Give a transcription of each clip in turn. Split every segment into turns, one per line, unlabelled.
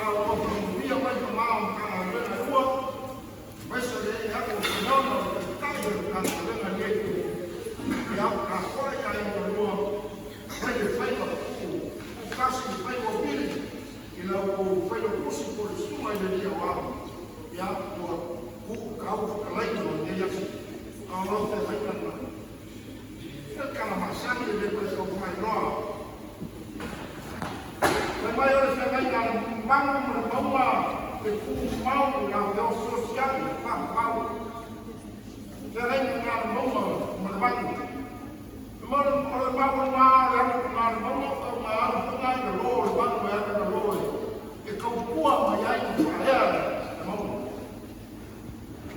Sa ua faamanuia mai tama o Matagaluega e lua, aemaise le ee atu o Simeona o le taitai o le Matagaluega i lenei itu. Ia, tapuai aiga e lua, fai le faiva tuutasi le faiva o Pili i la outou failautusi po o le susuga i le alii aoao. Ia, ua tuu tau fetalaiga o lenei aso. A o lau feagaiga lena. E tala masani e le toe tau faailoa. Fai mai o le feagaiga a le manu ma le mauga e tumau na feosiosiai faamau. Feagaiga na le mauga ma le manu. O le mau o le le alu na le mauga o ma alu foi i le lo le manu e alu na lo e kaupua mai ai i faaea le mauga.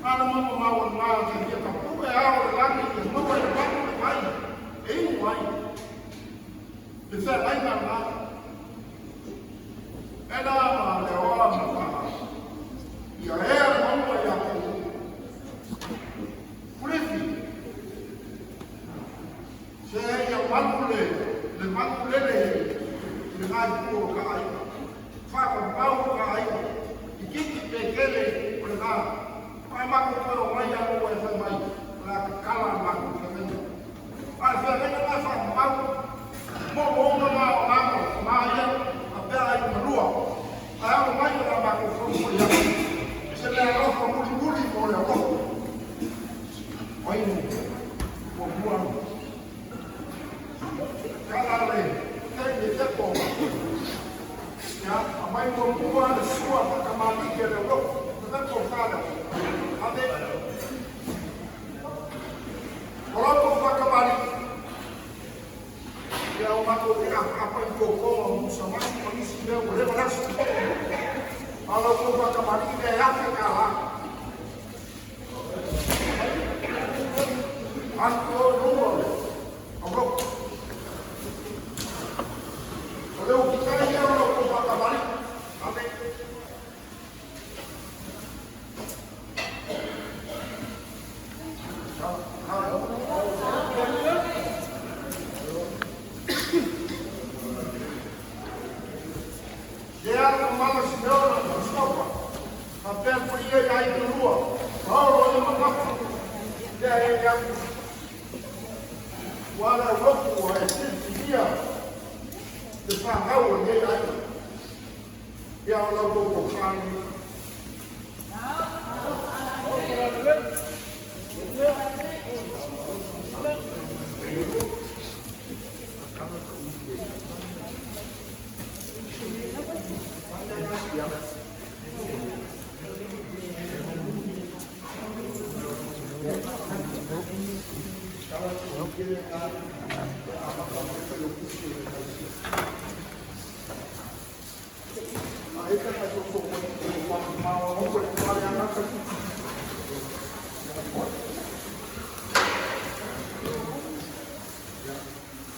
A le mauga mau o le ma ka fia tapu e ao le lagi e maua i le manu le vai e inu ai. Le feagaiga na. E la ma le oa ma faa. Ia ea le mauga ia te Pulefi. Se ia malu le malu lele i le ngai pu o ka aiga. Whakamau ka aiga. I kiki pe kele o le ngā. Ai mako koe o mai anu e whai mai. O le kala mako whangaina. Ai whangaina ngā whakamau. Mo mo ngā o ngā mā ia. A pea ai malua. Ai alo mai o ngā mako whangaina ia. Se mea alofa muri muri mo le alofa. Wainu. Ua mua. Kala le te le tepo. Ia, a mai mua mua le sua whakamalike le loko. Te tepo whānau. Ame. O loko whakamalike. Ia o mako te apa i kōkō musa masu ma nisi mea ua lewa lasu. A loko whakamalike e ake ka la. Ato lua le. O loko. O le ukitai ia o loko whakamalike. Ame. Ke ala mala Simeona ma Sopa, ma pea ko ia i ai lua, paolo i manafa, lea e ia wala roku wa e silfilia te whahau o nei ai. Ia o lau koukou whānui.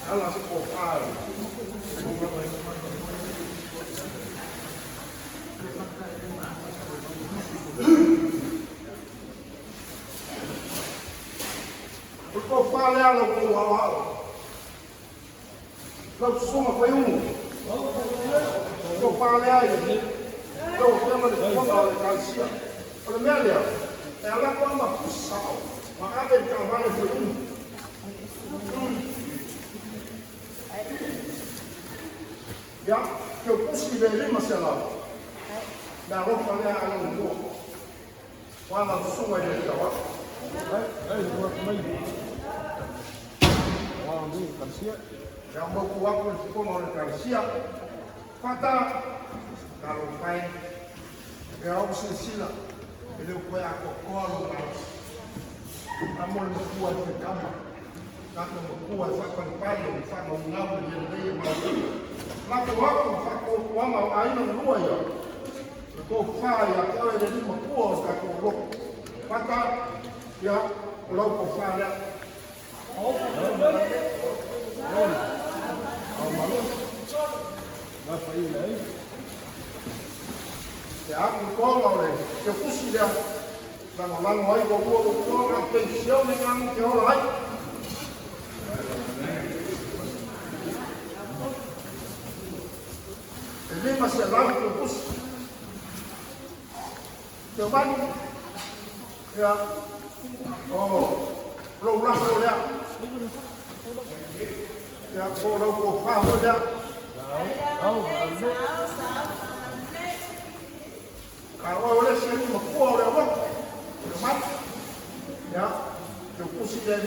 Ala se ko whāu. O ko whāle ala ko hao hao. Lau susunga whai ungu. Ko whāle ai. Lau whianga le kuanga o le kalsia. O le mea lea, e ala ko ama pusao. Ma ave ka whale whai ungu. Ia, ke o pusi le lima se lau. Mea alofa lea ala o mua. Wāna susunga i le tia wa. Ia mau aku le fofoga o le ekalesia. Fata, talo fai. Ia au silasila, e le o koe atoatoa lou malosi. A mo le makua e faitama. Tatou makua e faapalepale ma faagaugau le mea lelei e malosi. Latou aku ma faatuatuaga o aiga na lua ia. Le tofa ia te oe le alii makua o le tatou lotu. Fata, ia, o lau tofa lea. E aku toga o le teukusi lea, lagolago ai ua ua ua ua penisione ngā te ola ai. E 500 teukusi. Teomanu, ia, o lou lafo lea. Ia, po o lau tofa foi lea. A oe o le isi alii matua o le aulotu, Teomanu. Ia, teutusi lea 500.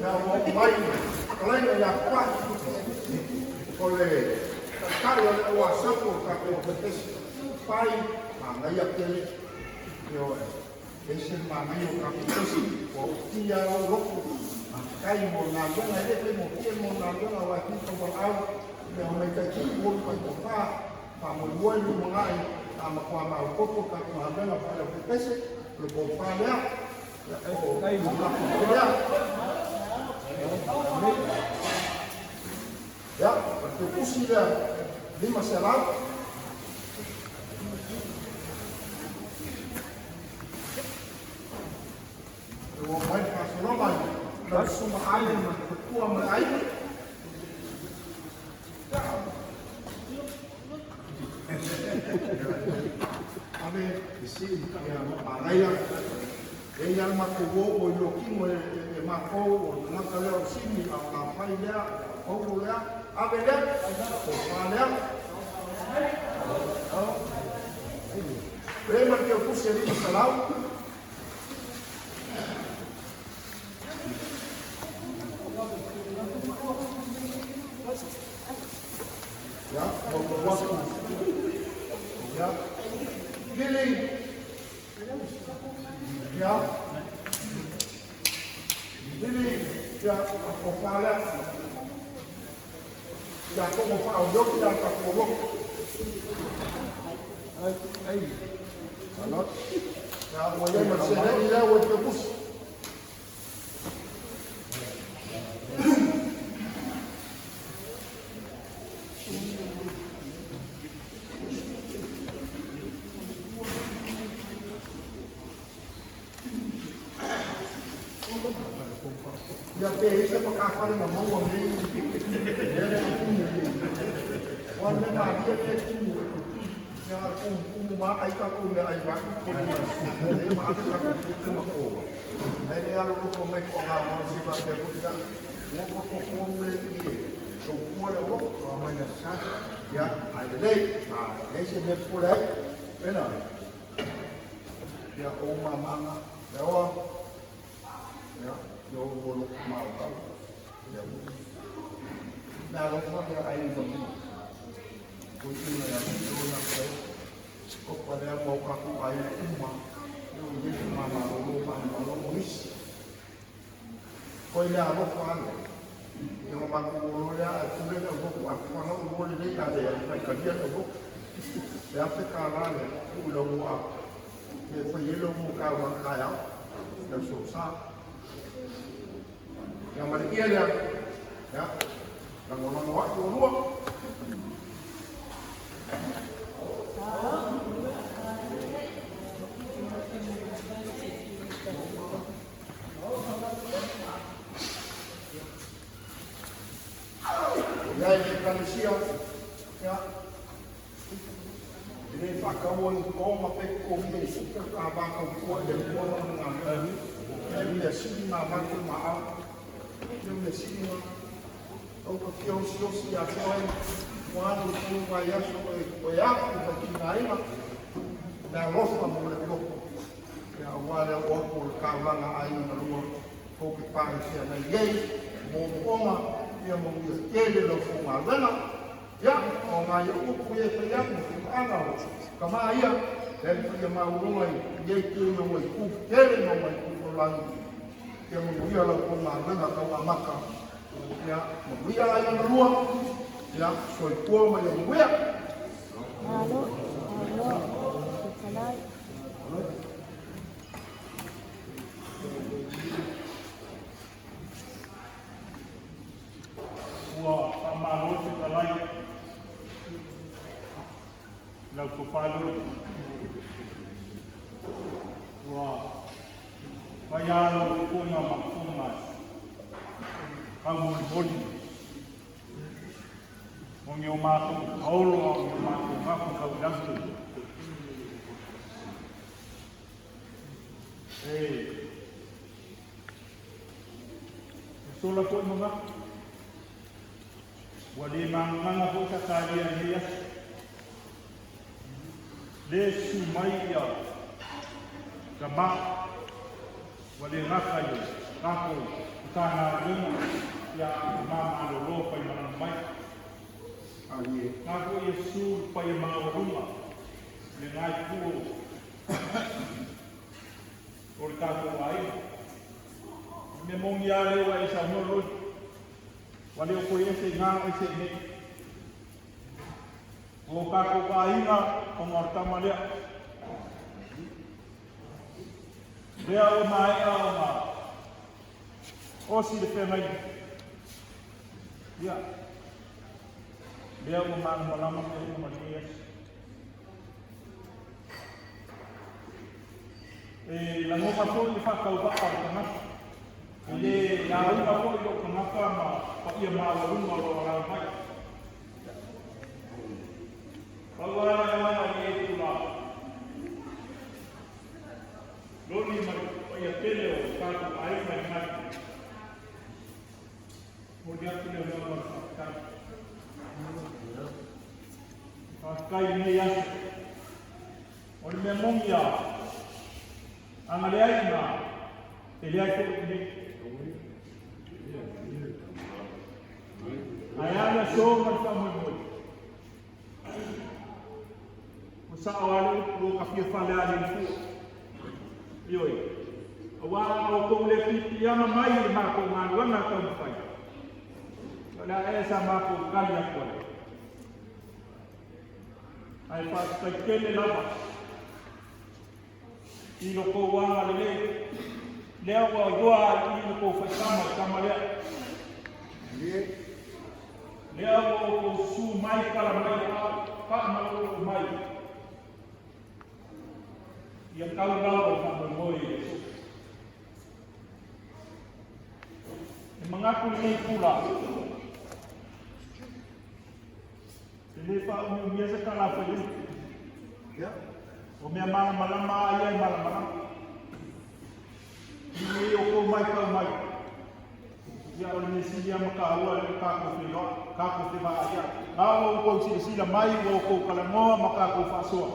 Ia, ua oo mai le fetalaiga ia Tupai, o le taitai o le au Asafu o le tatou Adventist. Tupai, manaia tele. Ioe. Ese le manaia o tatou tusi, ua utia lou loto. Faafetai mo le galuega, e le faigofie mo le galuega aua e tu tauvalaau, ia omai taitaitu mai tofa, faamoemoe le lumanai, a matua maopoopo le tatou galuega faale-Adventist, o le tofa lea, o lafo foi lea. Ia, o le teutusi lea, 500. Ua mai le faasologa i lau susuga Ale ma le faletua ma le aiga. Ave, ia, manaia. E i ai le matou uo ua iloa kino e matou o le tagata lea o Simi, a o Lafai lea, o Paulo lea, ave lea, tofa lea. Le ma le teutusi e 500. Ia, ua atu. Ia, Lili. Ia, Lili, ia, tofa lea. Ia, togo whaoioki a tatou loto. Ia, ua iai ma le seleni lea ua i teutusi. Ia pe i se whakawhare na maua nei. Ia le kumu. Wa me ma ia le kumu. Ia kumu kumu ma ai ka ku me ai wa ku ni. Le ma atu ka ku ku ma ko. Ai le alo ko mai ko nga mo si ba te ku ta. Wo ko ko ko me i. So ku le wo ko mai na sa. Ia ai le a le se me pu le. Ena. Ia o ma manga. Le oa. Ia, yo wo lo ma o tau. Ia wo. Na lo fa ke ai no ni. Ko i na ya yo na ko. Ko pa le mo ka ku ai uma. Yo ye ma ma lo lo ma ma lo mo is. Ko i le alo fa le. Yo ma ku lo le a ku le lo ku a ku na lo le le ya le ai ka dia lo. Le a fe ka la le ku lo mo a. E fa ye lo mo ka wa ka ya. Le so sa. Ia ma le ia lea. Ia. Lagolago ai o lua. Ia i le Ekalesia, ia, e le faataua i to ma pe totogi e suka ka va tautua i le Atua ma lana galuega. Ia e mea sili ma matou maau. Ia mea sili ma au ka fia osiosi ia te oe, ua alu i tou vaiaso e toe aku mai tinaina, le alofa mo le loto. Ia aua le oo atu o le taulaga a aiga na lua, tou te paresea nei ai, moomooga, ia manuia tele lau faugaluega. Ia, o nai au upu ia e fai atu ma faimaʻaga o tama ia, e le paia maualuga i lenei itu i ona itu tele ma ona itu taulagi. Ia manuia lau faugaluega tau amata. Ia, manuia aiga na lua. Ia, soifua ma ia manuia.
Alo, alo, fetalai.
Ua faamalo le fetalai i lau tofa lolo. Ua fai lava lau fofoga ma fofoga taumolimoli. O ni o mātou paolo a o ni o mātou gafa kau i langi. E, e sola foi mo gafa. Ua le magamaga foi sa talia i lenei aso. Le susu mai ia tama ua le gata i le tatou Matagaluega ia a o tama malolo faimalaga mai. Na foi ia susu le paia maualuga i lena itu o le tatou aiga. O le mea moni lava lea ua e saunoa Loli, ua le o toe ese i ina ese i inei. O tatou aiga ona o le tama lea. Lea ua maea ona osi le feagaiga. Ia, lea ua malamalama mea uma i lenei aso. E lagona foi le faatauvaa o le tagata. E le lauga foi lou tagata ma paia maualuga o lo o alaala mai. Pau lava le agaga i lenei itula, loli ma le paia tele o tatou aiga i lena itu. Momoli atu le agaga o le faafetai. Faafetai i lenei aso. O le mea moni lava, a na leai i ina, e leai foi i inei. Ae a le aso ma le faamoemoe? Ua sao lava le upu ua ka fia fale a le fua. Ioe, aua a outou le piipiiama mai i le matou galuega e taumafai, o le a ea sa matou tali atu ai. Ae faafetai tele lava i lo tou agalelei, lea ua iloa ai i i lo tou faitama i le tama lea. Lea ua outou susu mai tala mai le aao, faamalolo mai. Ia tau lava le faamoemoe i le Atua. E manatu lenei pula, E le faaumiumia se tala a faiupu. O mea malamalama a ia e malamalama. I nei o kou maitau mai, ia o le mea sili lava ma taua lea ua tatou feiloai, tatou fevaaiai. A ua outou silasila mai, ua outou talanoa ma tatou faasoa,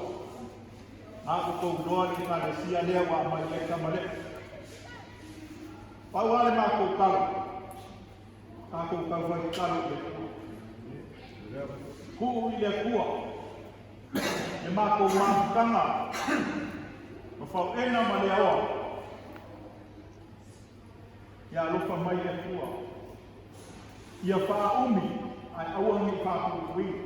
a ua outou iloa le Ekalesia lea ua aumai ai tama lea. Pau lava le matou tala, Tatou taufai tatalo i le Atua. Tuu i le Atua le matou mafutaga ma fauena ma le aoa. Ia alofa mai le Atua. Ia faaumi ae aua ne i faapuipuina.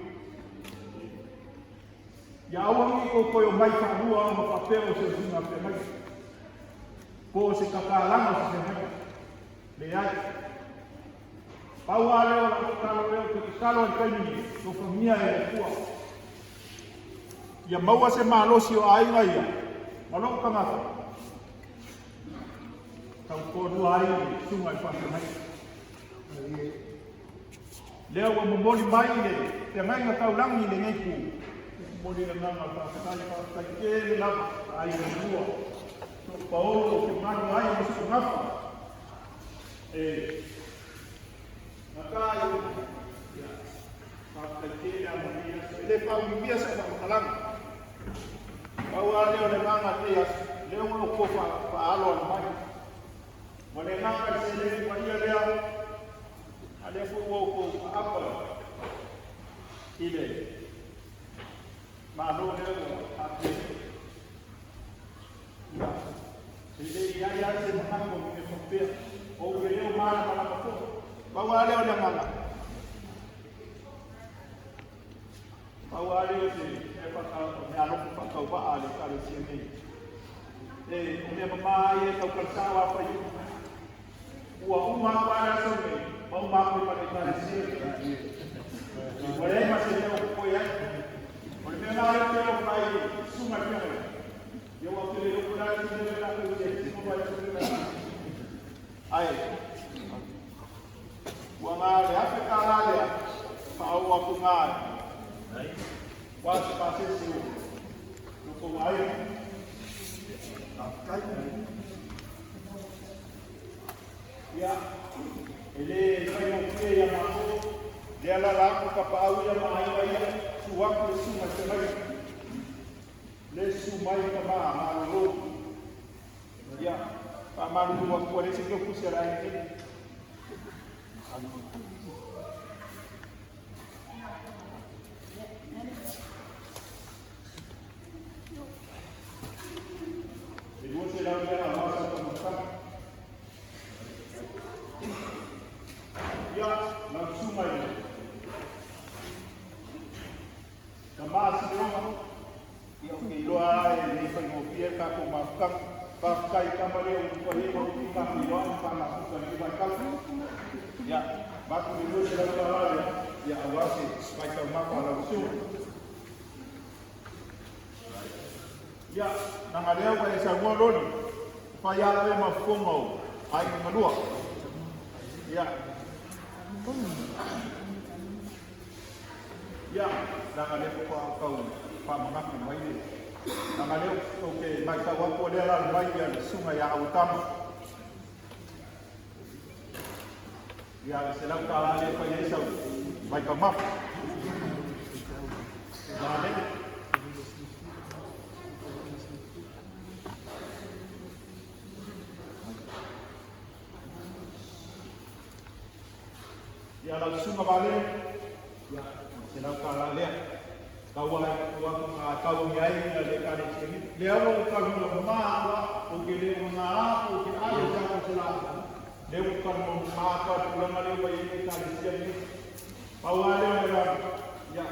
Ia aua ne i tou toe omai faalua ma faapea o se usuga feagaiga, po o se tatalaga o se feagaiga. Leai. Pau lava lea o lau tatalo lea ou te tatalo ai i le taimi nei, alofagia e le Atua. Ia maua se malosi o aiga ia ma lou tagata. Tautoalua ai le susuga i le faafeagaiga. Lea ua momoli mai le feagaiga taulagi i lenei itu. Momoli le agaga o le faafetai, faafetai tele lava a aiga e lua. So'u paolo ou te malu ai ma so'u gafa. E gata ai o ia, faafetai tele a lenei aso. E le faaumiumia sa'u faamatalaga. Pau lava lea o le agaga i lenei aso, lea ua ou faaaloalo mai. Ua le gata i le seleni paia lea, a lea foi ua outou aapa i le Malo lea ua aafia nei. Ia, e le i ai lava se manatu o le mea faapea, ou te leo malamalama foi. Pau lava lea o le agaga. Pau lava lea o se mea alofa faatauvaa a le Ekalesia nei. E, o mea mamā ia e taukalesao a fai upu. Ua uma atu lava le aso lenei, ma uma atu ai ma le Ekalesia. Ua leai ma se mea o totoe ai. O le mea la lea ou te alofa ai i susuga i le feagaiga, ia aua ou te le iloa po o le a le isi mea lea o le a tau i ai, Ae, ua na o le $1,000 lea, Au aku ngā. Wā se pāsese o. Loko ai.
Kai.
Ia, e le fai mo pie ia mākou, lea la la aku ka paau ia ma aiga ia, su aku le su mai te mai. Le su mai ka ma malolo. Ia, pa malulu aku le se ke kusi ala e. E lua se lau ia a masa ka maka. Ia, lau su mai le. Ka maa si leonga. Ia o ke iloa e le fai mo pie ka ko mafuka. Whakakai kama leo o kua he mau ki ka iloa o ka mafuka ni vai kau. Ia, maku le lua se lau ka lale. Ia, awa se vai tau mapa lau su. Ia, nanga leo ka e sa mua loli. Whai ala le mafukonga o ai malua. Ia. Ia, nanga leo ko kau pa mangaku mai le. Nanga leo o ke mai tau aku lea la mai ia le sunga ia au tama. Ia, le se lau ka la le whai ei sau mai ka mafu. Nanga leo. Ia lau sunga vale. Ia, se lau ka la lea. Kau ai ua ngā kau ngi ai ia le ka le tini. Le alo ka lu ma wa o ke le ngā o ke ai o ka se la. Le o ka mo ma ka pulanga le wa i ka le tini. Pau ai le la. Ia.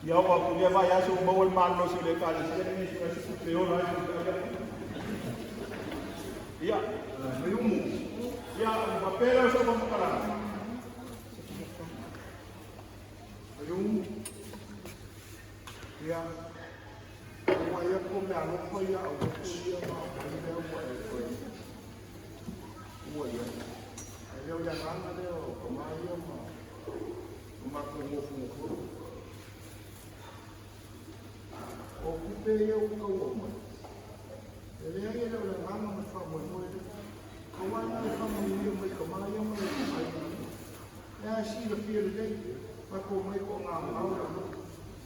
Ia o ku le vai aso mo el man no se le ka le tini se se ku le o la se Ia.
Mayumu.
Ia, o papel o so mo kala.
Mayumu. Ia. Ua ia ko mea alofa ia au ko ia ma o lea ua e koe. Ua ia. Ai leo le anganga lea o ka maa ia ma o mātou ngofu ngofu. O kupe ia o kaua mai. E lea ia leo le anganga ma wha moe le. Ka wai ngai wha moe mai ka maa ia mai ka mai. Lea si la fia le lei. Mako mai ko ngā mau la.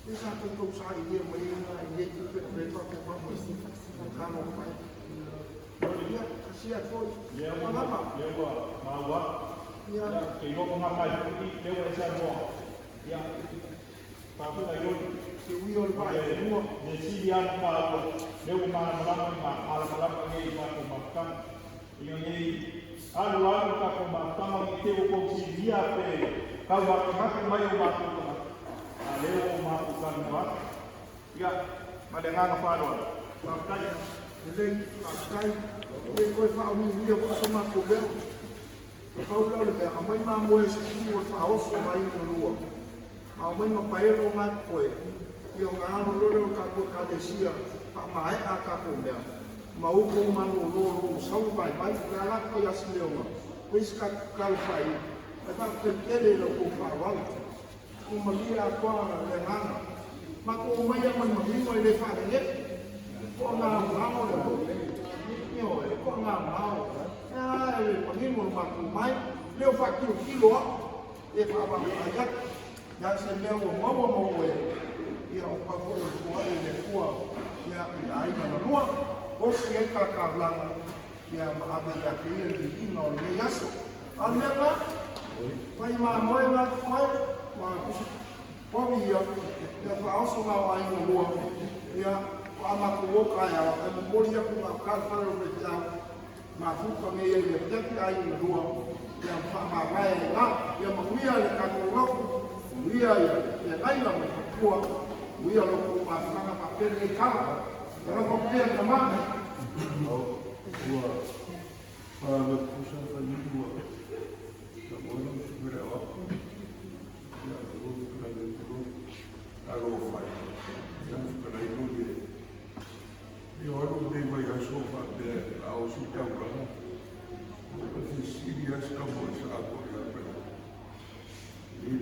E sa tou sa i ia mai ngā i e tupe pe toa te wha moe. Ka no mai. Ia, kasi a foi.
Lea ua lea ua maua.
Ia,
Ia, ke ilo ko ngā mai i lea ua esa moa. Ia, pa ku ai loli.
se ui o le vai
Le
mua.
le sili ana ka ua. Le ua mana malama i ma ala malama nei ma ko mafutanga. Ia nei alu alu ka ko mafutanga i te o ko silia pe kau waka maki mai o mātou ka. A lea o mātou ka nua. Ia, ma le nganga whāroa. Whakatai.
Lelei, whakatai. E koe whaomi ia ko sa mātou mea. E pau lau le mea, a mai mā moe se ki o whaoso mai i lua. A mai ma paelo ngā koe. Ia o ngā aro lore o ka koe ka lesia, pa mae a ka koe mea. Ma uko manu o loro o sau mai mai, ka la koe asi leonga. Koe isi ka kalo whai. E whakapekele lau kou whawau. Ko malia a koa le nganga. Ma ko mai a mai mahino i le whakange. Ko ngā mao le mo. Io e ko ngā mao. E le pangino ma ku mai. Leo whakilo kilo a. E whawa ai Ya se mea ua maua mau e. Ia o pa fo o kua e le kua. Ia i ai mana lua. O si e ka ka langa. Ia ma ave ia ke ia li ina o le yaso. A mea ngā. Pai mā moe ngā koe. Ma kusi pomi ia. Ia whaoso ngā wa inga lua. Ia ko ama ko woka ia. E mo mori aku ngā kalwhare o le te au. Ma fuka me ia le tepi ai inga lua. Ia wha ma wae ngā. Ia mahuia le kako loku. Uia ia ia naina mo papua. Uia loko ma whanga pa pere e kala. Ia loko pia ka mana.
Ua whāna pusa whanilua. Na moana supere wako. Ia ro kana le turo. Aro whai. Ia kana i lori e. Ia aro nei mai aso wha pea ao si tau kaha. O te serious ka mo sa ako ia pera.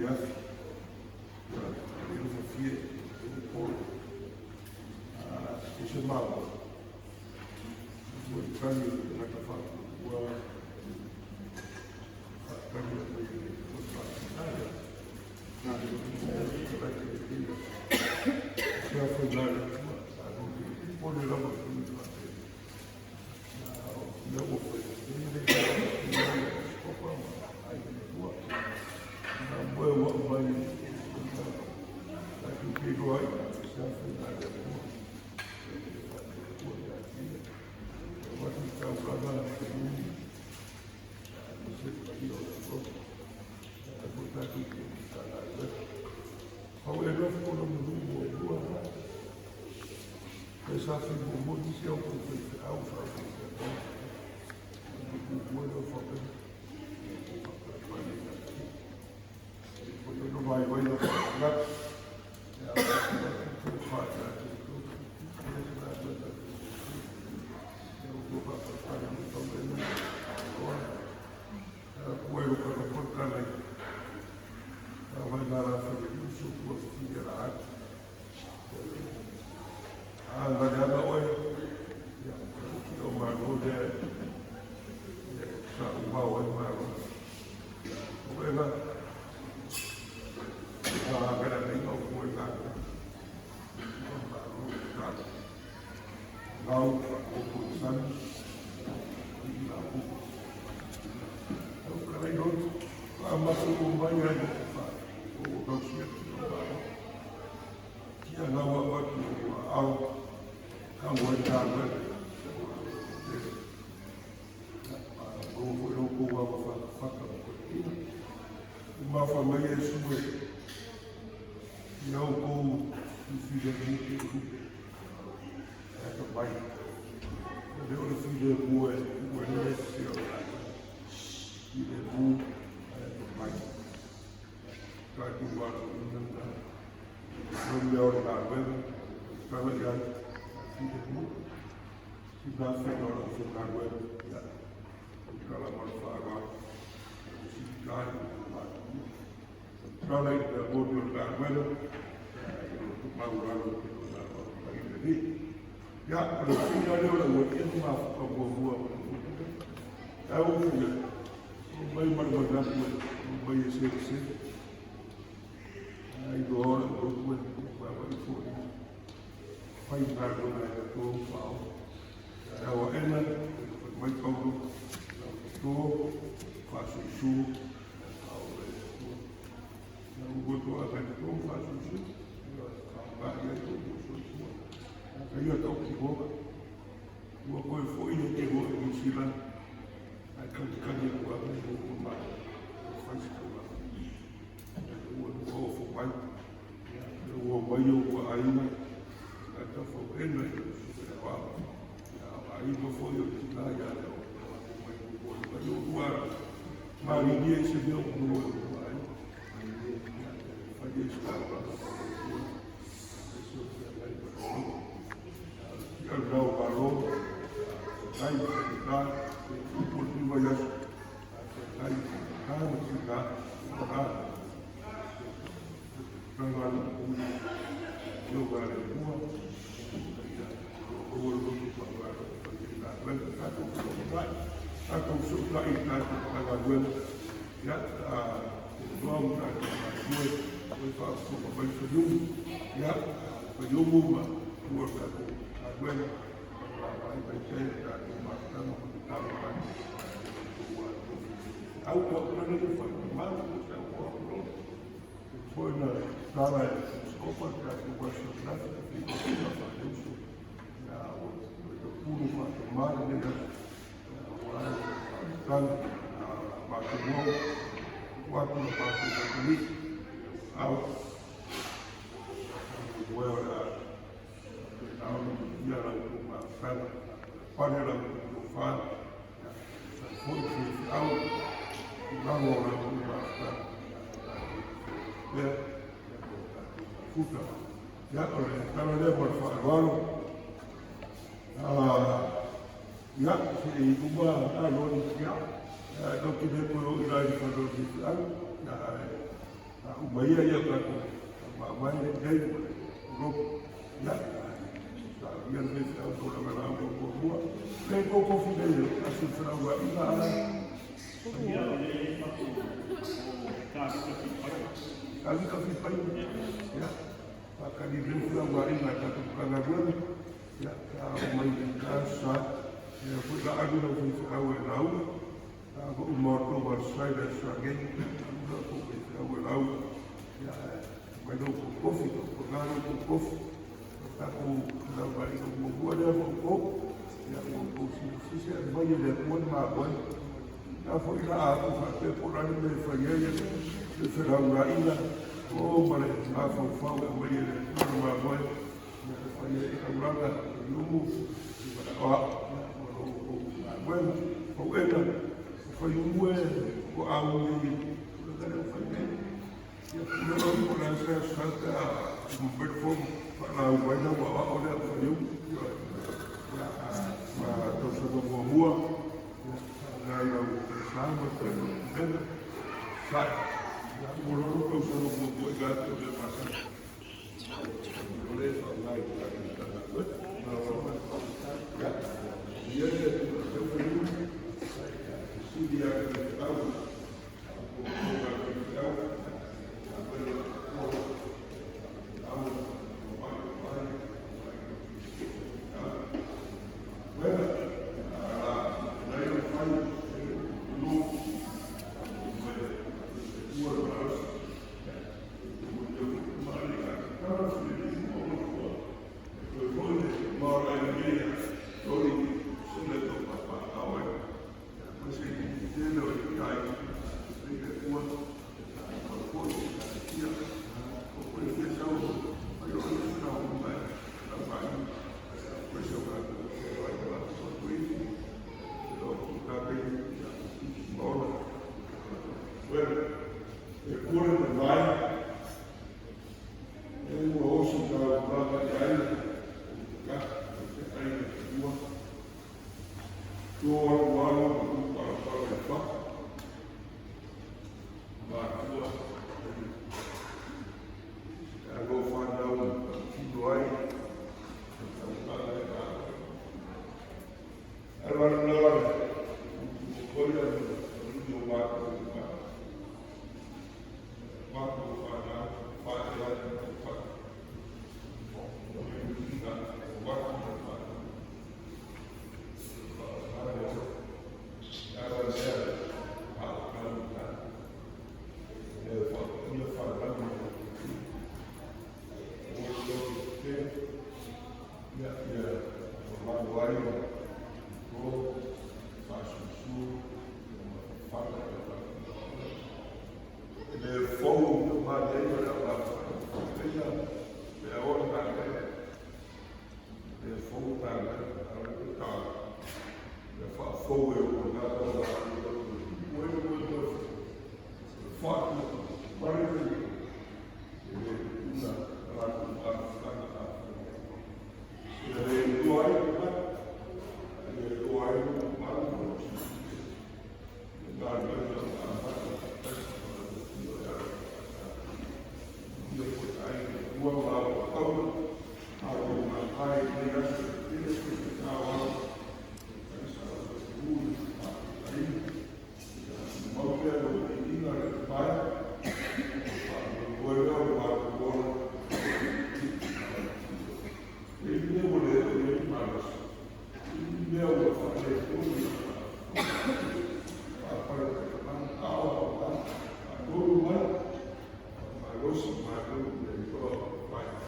le afi. Ia, e le fafie, e le polo. E se maua. Ua i kani o te tagata whātua, ua whakatali a mai le ua whakatali. Nā le ua te le tira. Te awhai nā le tua, nā le ua pole lava te ua whakatali. Nā ua whai te le le skopa ma ai le tua. Nā moe ua mai nā tu te roa i te awhai nā le tua. Umaia ia tatou mavae nei lotu. Ia, sa ia le feau tulaga la au muamua. Le kokofi nei aso felauaiga ala.
Ia, o lea e i ai matou o Kavika Fipaia.
Kavika Fipaia. Ia, faakali lelei felauaiga a tatou Matagaluega. Ia, pe a oo mai i le aso sa, ia foi la alu lau faifeau e lauga. A ua uma atu ma le sai le aso nei, alu lau faifeau e lauga. Ia, ae aumai lou kokofi, tautuana lou kokofi. O tatou felauaiga muamua lea ma outou. Ia, ua outou silafia se aumai e le Atua le mamoe. Na foi la a ou faapea po o le a le mea e fai ai le felauaiga o ma le mafaufau e aumai e le Atua le mamoe. Ia, e fai ai taulaga i umu i manaoa. Ia, ma lo outou galuega pauena o fai umu e ua augi ai i le tulaga lea ua fai nei. Ia, pule oe po o le a se aso sa pe a uma mai le fono faalauga ai lau aoao lea o fai umu. Ioe. Ia, ma tausaga muamua, ia, faaaoga i lau sa ma le pulega. Sai. Ia, ua loa lau tausaga muamua i la te o mea masani. O le faaaoga i le tatou Matagaluega. Ia, ia le tau fai umu, fesili lava i le feau, E kore te mai, e ua osi taulaga i ai, o te kaha, o te ai te ua. Tō alu alu ma ku parapara i whaka. Mātua, e alo whanau tino ai, e taulaga e rā. Alu alu la, o koia o mātou i whaka. Mātou whanau, whaea i whaka. O mātou whanau. Le fou ma le le o le fou ta le ta le fa fou e o na ta la o e o e fa mare e le una la ku a fa e le tu ai e le tu ai ma no na na na ia ko ai ua ma o a o ma ai le aso e le ka wa mau pea lo inga le pai o le o ma ko e le o le le malas le o